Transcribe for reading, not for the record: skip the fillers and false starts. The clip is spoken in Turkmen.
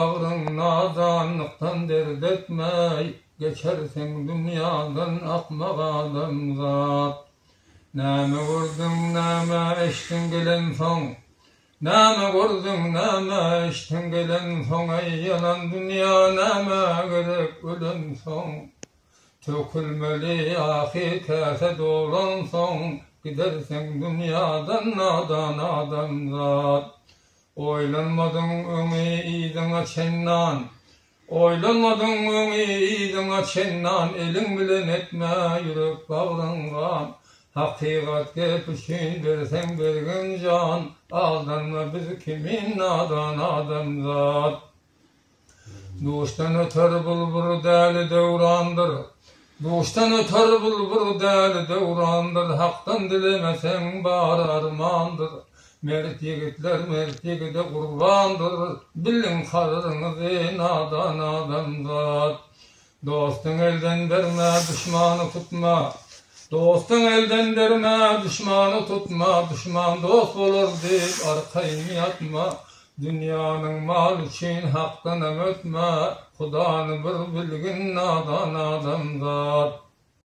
Bagryň nadanlykdan dert etmeý, Geçersiň dünýadan akmak adamzat. Näme gördüň, näme eşdiň gelensoň, Näme gördüň, näme eşdiň gelensoň, Eý, ýalan dünýa nämä gerek ölensoň. Tökülmeli ahy käse dolansoň, Gidersiň dünýadan nadan adamzat. Oýlanmadyň öňi yzyňa çendan, Oýlanmadyň öňi yzyňa çendan, Eliň bilen etme ýürek bagryň gan, Hakykat gep üçin berseň bergin jan, Aldanma biz kimin nadan adamzat. Duşdan öter bul bir däli döwrandyr, Duşdan öter bul bir däli döwrandyr, Hakdan dilemeseň bary armandyr. Mert ýigitler mert ýigide gurbandyr, Biliň gadyryňyzy nadan adamzat. Dostuň elden berme, duşmany tutma. Dostuň elden berme, duşmany tutma, Duşman dost bolar diýip arkaýyn ýatma. Dünýäniň maly üçin Hakdanam ötme, Hudany bir bilgin nadan adamzat.